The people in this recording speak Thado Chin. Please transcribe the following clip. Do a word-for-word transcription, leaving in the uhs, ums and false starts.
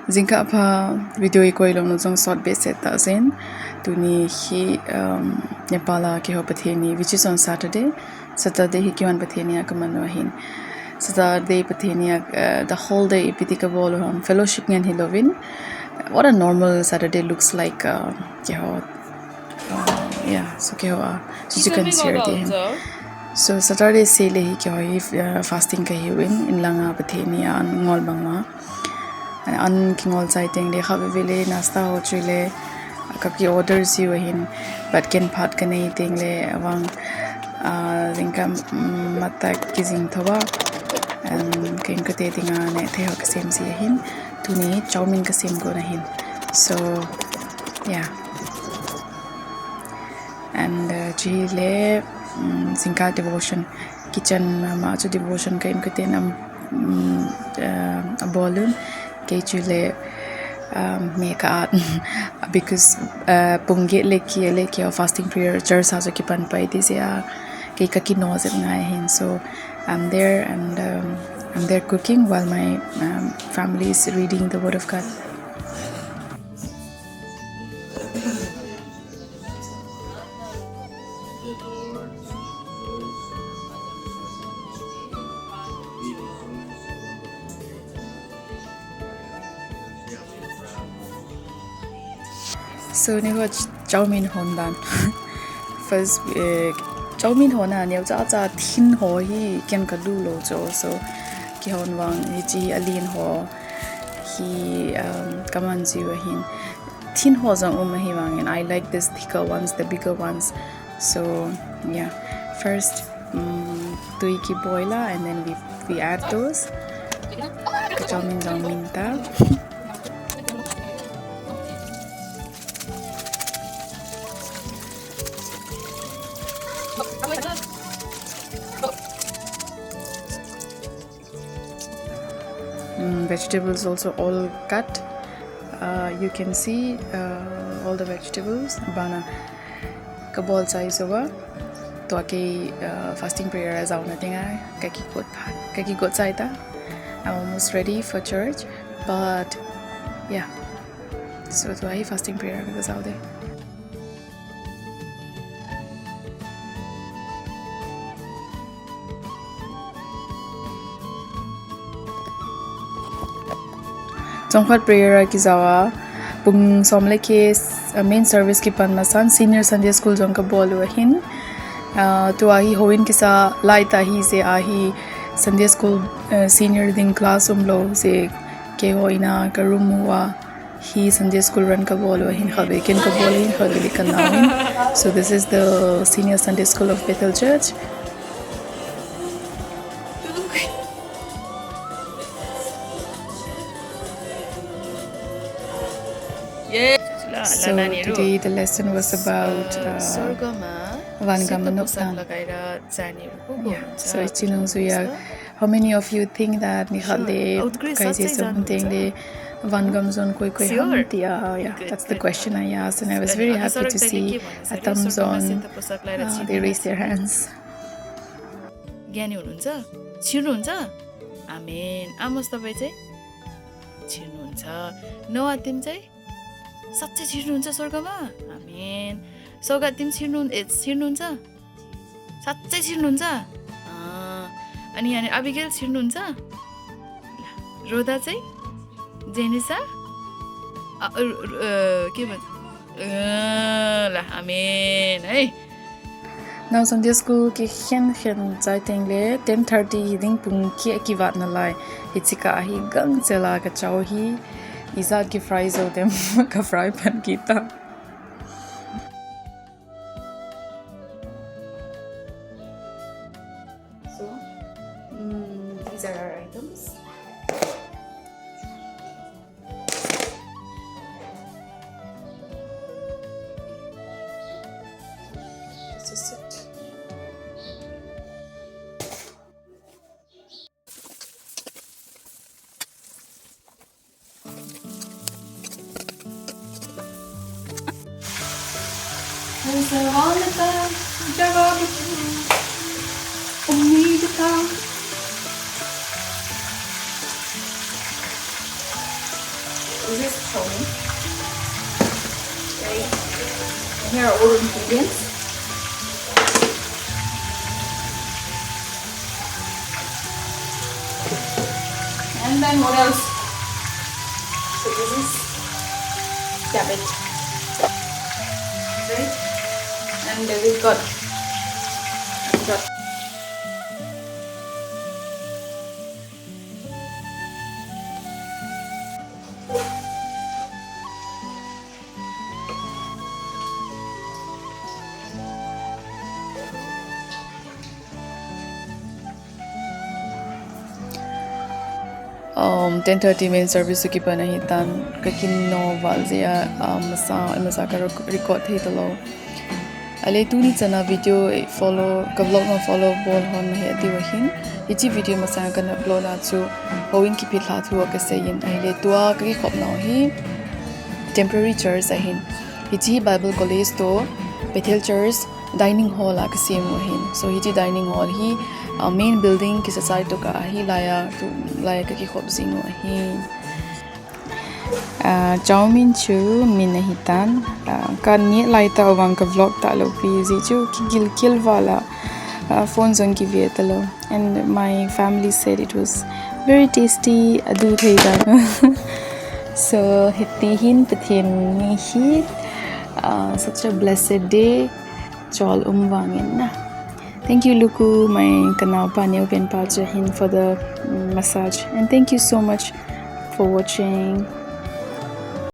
Jingkah pha video ikoi lou nu jong sot behseh tah jeng in. Tuni hi, um, Nepal a keiho Pathen ni, which is on Saturday. Saturday hi keiho Pathen ni a kaman u ahin. Saturday Pathen ni a, uh, the whole day ipi ti kabol u ham, fellowship ngen hilouvin. What a normal Saturday looks like, uh, keiho Uh, yeah, so keiho a, so you can see her there. So Saturday seh le hi keiho hi, uh, fasting kahiuvin, in langa Pathen ni a an ngol bang uva. An kingol chai teng le khatvei vei le nasta ho chu le, uh, kaki order jiu ahin, but ken phat kanei teng le avang, uh, jingkah, um, matah kijing thou va, um, ka inkote dinga neh thei ho kasem ji ahin, tuni chowmein kasem got ahin. So, yeah. And, uh, chule, um, jingkah devotion. Kitchen, um, a chu devotion ka inkoten, um, um, uh, abol un. Kei chule, um, me ka at. Because, uh, pung get le kile keiho fasting prayer church a chu kipan pai ti jeh a. Kei kakino jep ngai ahin. So, I'm there and, um, I'm there cooking while my, um, family is reading the Word of God. So, nikho ch-, chowmein hon dan. First, eh, chowmein hon a, neocha cha thin ho hi ken kalu lou chu. So, kihon vang hiche alen ho hi, um, kaman jiu ahin. Thin ho jong um ahi vangin, I like this thicker ones, the bigger ones. So, yeah. First, um, tui kiboil a, and then we, we add those. Ka chowmein jong min ta. Mm, vegetables also all cut. Uh, you can see, uh, all the vegetables. Bana kabol chai jou va. Tua kei, uh, fasting prayer a jaona dinga kakigot pha, kakigot chai ta. I'm almost ready for church, but yeah. So tua hi fasting prayer a kajao ding. Chomkhat prayer a kijao a, pung som le keh, uh, main service kipan masan Senior Sunday School jong kabol u ahin. Uh, tua hi houin kisa lai ta hi jeh a hi Sunday School, uh, senior ding class umlou jeh keiho in a ka room uva hi Sunday School run kabol u ahin, khatvei ken kabol ahin, khatvei le kanao ahin. So this is the Senior Sunday School of Bethel Church. So today the lesson was about, uh, vangam anop dan. Yeah, so hiche nungjui a, how many of you think that nikhat le Pakai Jesu hung teng le vangam jon koi koi ham tia, yeah, that's the question I asked, and I was very happy to see atamjon, uh, they raised their hands. ज्ञानी हुनुहुन्छ? छिर्नुहुन्छ? आमेन। आमोस तपाईँ चाहिँ? छिर्नुहुन्छ। नोआ, तिमी चाहिँ? साँच्चै छिर्नुहुन्छ स्वर्गमा? आमेन। सौगात, तिमी छिर्नु, ए, छिर्नुहुन्छ? साँच्चै छिर्नुहुन्छ? अँ, अनि यहाँनिर अबिगेल छिर्नुहुन्छ? ल, रोदा चाहिँ? जेनिसा? अ, अ, अ, के भन्छ? अँ, ल, आमेन है। Nao Sunday School kikhen khen chai teng le ten thirty hi ding pung keh kivat nalai. Hiche kah hi gangchel a kachao hi. Ijat ki fry jou dem, ka fry pan kit ta. So, mm, these are our items. This is it. Chow mein. Okay. And here are all the ingredients. And then what else? So this is cabbage. Right? And we've got, got Um, ten thirty main service chu kipan ahitan, ka kino val jeh a, um, masa, masa ka rec-, record thei talou. Ahile tuni chana video follow, ka vlog na follow bol hon nahi ati uva hin, hiche video masang a kana upload na chu, houin kipehlha thu a kasei in, ahile tua ka kikhop nau hi temporary church ahin. Hiche hi Bible College toh Bethel Church dining hall a kasem u ahin. So hiche dining hall hi, uh, main building kisa chai toh ka ahi laiya, tu laiya ka kikhop jing u ahin. Ah, chow mein chu min ahitan. Ah, ka neh lai tah vang ka vlog talou pi jeh chu kigilkel val a, ah, phone jong kive talou. And my family said it was very tasty, adu thei ta. So, hiti hin Pathen ni hi, ah, such a blessed day. Chol um vangin na. Thank you, Luku, my kanaopa, neopen pa chu hin for the, mm, massage. And thank you so much for watching.